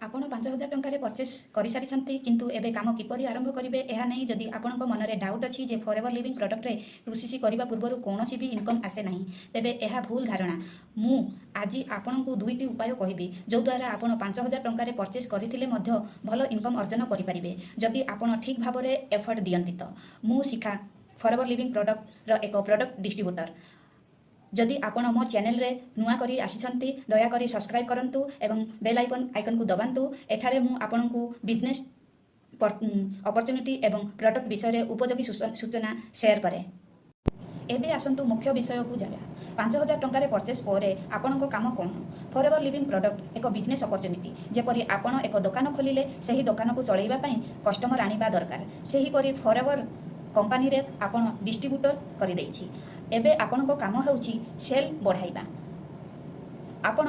ଆପଣ 5000 ଟଙ୍କାରେ ପରଚେସ୍ କରିସାରିଛନ୍ତି, କିନ୍ତୁ ଏବେ କାମ କିପରି ଆରମ୍ଭ କରିବେ, ଏହା ନେଇ ଯଦି ଆପଣଙ୍କ ମନରେ ଡାଉଟ୍ ଅଛି ଯେ ଫରେଭର ଲିଭିଂ ପ୍ରଡ଼କ୍ଟରେ 2CC କରିବା ପୂର୍ବରୁ କୌଣସି ବି ଇନକମ୍ ଆସେ ନାହିଁ, ତେବେ ଏହା ଭୁଲ ଧାରଣା। ମୁଁ ଆଜି ଆପଣଙ୍କୁ ଦୁଇଟି ଉପାୟ କହିବି, ଯେଉଁଦ୍ୱାରା ଆପଣ 5000 ଟଙ୍କାରେ ପରଚେସ୍ କରିଥିଲେ ମଧ୍ୟ ଭଲ ଇନକମ୍ ଅର୍ଜନ କରିପାରିବେ, ଯଦି ଆପଣ ଠିକ୍ ଭାବରେ ଏଫର୍ଟ ଦିଅନ୍ତି ତ। ମୁଁ ଶିଖା, ଫରେଭର ଲିଭିଂ ପ୍ରଡ଼କ୍ଟର ଏକ ପ୍ରଡ଼କ୍ଟ ଡିଷ୍ଟ୍ରିବ୍ୟୁଟର। ଯଦି ଆପଣ ମୋ ଚ୍ୟାନେଲରେ ନୂଆ କରି ଆସିଛନ୍ତି, ଦୟାକରି ସବସ୍କ୍ରାଇବ୍ କରନ୍ତୁ ଏବଂ ବେଲ୍ ଆଇକନ୍କୁ ଦବାନ୍ତୁ। ଏଠାରେ ମୁଁ ଆପଣଙ୍କୁ ବିଜନେସ୍ ଅପରଚ୍ୟୁନିଟି ଏବଂ ପ୍ରଡ଼କ୍ଟ ବିଷୟରେ ଉପଯୋଗୀ ସୂଚନା ସେୟାର କରେ। ଏବେ ଆସନ୍ତୁ ମୁଖ୍ୟ ବିଷୟକୁ ଯିବା। 5000 ଟଙ୍କାରେ ପରଚେସ୍ ପରେ ଆପଣଙ୍କ କାମ କ'ଣ? ଫରେଭର ଲିଭିଂ ପ୍ରଡ଼କ୍ଟ ଏକ ବିଜନେସ୍ ଅପରଚ୍ୟୁନିଟି। ଯେପରି ଆପଣ ଏକ ଦୋକାନ ଖୋଲିଲେ ସେହି ଦୋକାନକୁ ଚଳାଇବା ପାଇଁ କଷ୍ଟମର ଆଣିବା ଦରକାର, ସେହିପରି ଫରେଭର କମ୍ପାନୀରେ ଆପଣ ଡିଷ୍ଟ୍ରିବ୍ୟୁଟର କରିଦେଇଛି। ଏବେ ଆପଣଙ୍କ କାମ ହେଉଛି ସେଲ୍ ବଢ଼ାଇବା। ଆପଣ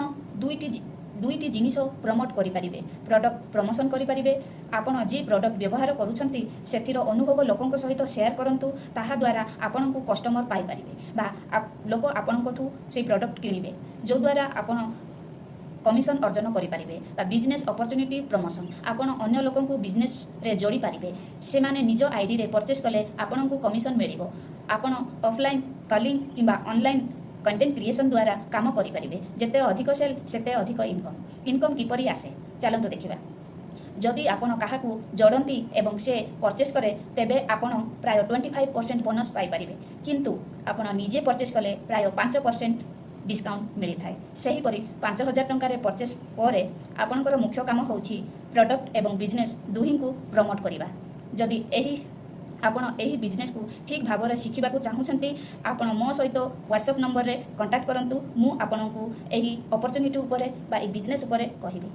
ଦୁଇଟି ଜିନିଷ ପ୍ରମୋଟ୍ କରିପାରିବେ। ପ୍ରଡ଼କ୍ଟ ପ୍ରମୋସନ୍ କରିପାରିବେ। ଆପଣ ଯେ ପ୍ରଡ଼କ୍ଟ ବ୍ୟବହାର କରୁଛନ୍ତି, ସେଥିର ଅନୁଭବ ଲୋକଙ୍କ ସହିତ ସେୟାର କରନ୍ତୁ। ତାହା ଦ୍ୱାରା ଆପଣଙ୍କୁ କଷ୍ଟମର ପାଇପାରିବେ ବା ଲୋକ ଆପଣଙ୍କଠୁ ସେଇ ପ୍ରଡ଼କ୍ଟ କିଣିବେ, ଯେଉଁଦ୍ୱାରା ଆପଣ କମିଶନ ଅର୍ଜନ କରିପାରିବେ। ବା ବିଜନେସ୍ ଅପରଚ୍ୟୁନିଟି ପ୍ରମୋସନ୍, ଆପଣ ଅନ୍ୟ ଲୋକଙ୍କୁ ବିଜନେସ୍ରେ ଯୋଡ଼ି ପାରିବେ। ସେମାନେ ନିଜ ଆଇଡ଼ିରେ ପରଚେସ୍ କଲେ ଆପଣଙ୍କୁ କମିଶନ ମିଳିବ। ଆପଣ ଅଫଲାଇନ୍ କଲିଂ କିମ୍ବା ଅନଲାଇନ୍ କଣ୍ଟେଣ୍ଟ କ୍ରିଏସନ୍ ଦ୍ୱାରା କାମ କରିପାରିବେ। ଯେତେ ଅଧିକ ସେଲ୍, ସେତେ ଅଧିକ ଇନକମ୍। ଇନକମ୍ କିପରି ଆସେ, ଚାଲନ୍ତୁ ଦେଖିବା। ଯଦି ଆପଣ କାହାକୁ ଯୋଡ଼ନ୍ତି ଏବଂ ସେ ପରଚେସ୍ କରେ, ତେବେ ଆପଣ ପ୍ରାୟ 25% ବୋନସ୍ ପାଇପାରିବେ। କିନ୍ତୁ ଆପଣ ନିଜେ ପରଚେସ୍ କଲେ ପ୍ରାୟ 5% ଡିସକାଉଣ୍ଟ ମିଳିଥାଏ। ସେହିପରି 5000 ଟଙ୍କାରେ ପରଚେସ୍ ପରେ ଆପଣଙ୍କର ମୁଖ୍ୟ କାମ ହେଉଛି ପ୍ରଡ଼କ୍ଟ ଏବଂ ବିଜନେସ୍ ଦୁହିଁଙ୍କୁ ପ୍ରମୋଟ୍ କରିବା। ଯଦି ଆପଣ ଏହି ବିଜନେସ୍କୁ ଠିକ୍ ଭାବରେ ଶିଖିବାକୁ ଚାହୁଁଛନ୍ତି, ଆପଣ ମୋ ସହିତ ହ୍ୱାଟ୍ସଆପ୍ ନମ୍ବରରେ କଣ୍ଟାକ୍ଟ କରନ୍ତୁ। ମୁଁ ଆପଣଙ୍କୁ ଏହି ଅପରଚ୍ୟୁନିଟି ଉପରେ ବା ଏହି ବିଜନେସ୍ ଉପରେ କହିବି।